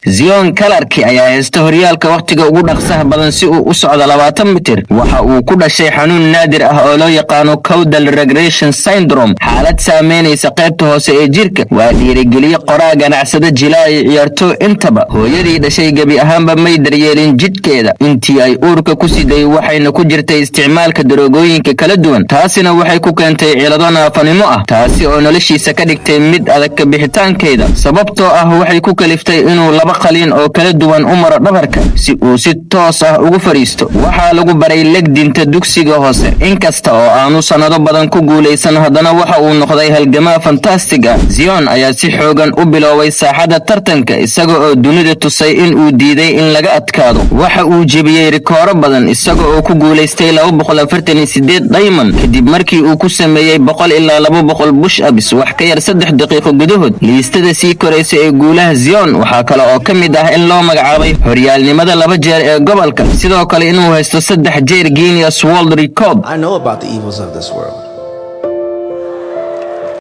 Zion Clark ayaa haysta horyaalka wakhtiga ugu dhaqsaha badan si uu u socdo 20 mitir. Waxa uu ku dhashay xanuun naadir ah oo loo yaqaano caudal regression syndrome, xaalad saameynaysa qaybta hoose ee jirka. Waa dhiirigeliye, qoraa, ganacsado, jilaa iyo ciyaartooy intaba. Hooyadii dhashay gebi ahaanba may daryeelin jidhkeeda intii ay uurka ku siday, waxayna ku jirtay isticmaalka daroogooyinka kala duwan. Taasina waxay ku keentay cilado naafanimo ah, taasi oo noloshiisa ka dhigtay mid adag ka bixitaankeeda, sababtoo ah waxay ku kaliftay inuu laba qaliin oo kala duwan u maro dhabarka si uu si toos ah ugu fadhiisto. Waxaa lagu baray legdinta dugsiga hoose. Inkasta oo aanu sannado badan ku guulaysan, haddana waxa uu noqday halgamaa fantastic ah. Zion ayaa si xoogan u bilooway saaxadda tartanka, isaga oo dunida tusay in uu diiday in laga adkaado. Waxa uu jebiyey rikooro badan, isaga oo ku guulaystay 248 diamond kadib markii uu ku sameeyey 100 ilaa 200 push ups wax ka yar 3 daqiiqo gudahood. Liistada sii koraysa ee guulaha Zion waxaa kale oo ka mid ah in loo magacaabay horyaalnimada laba jeer ee gobolka, sidoo kale inuu haysto saddex jeer Guinness World Record. I know about the evils of this world.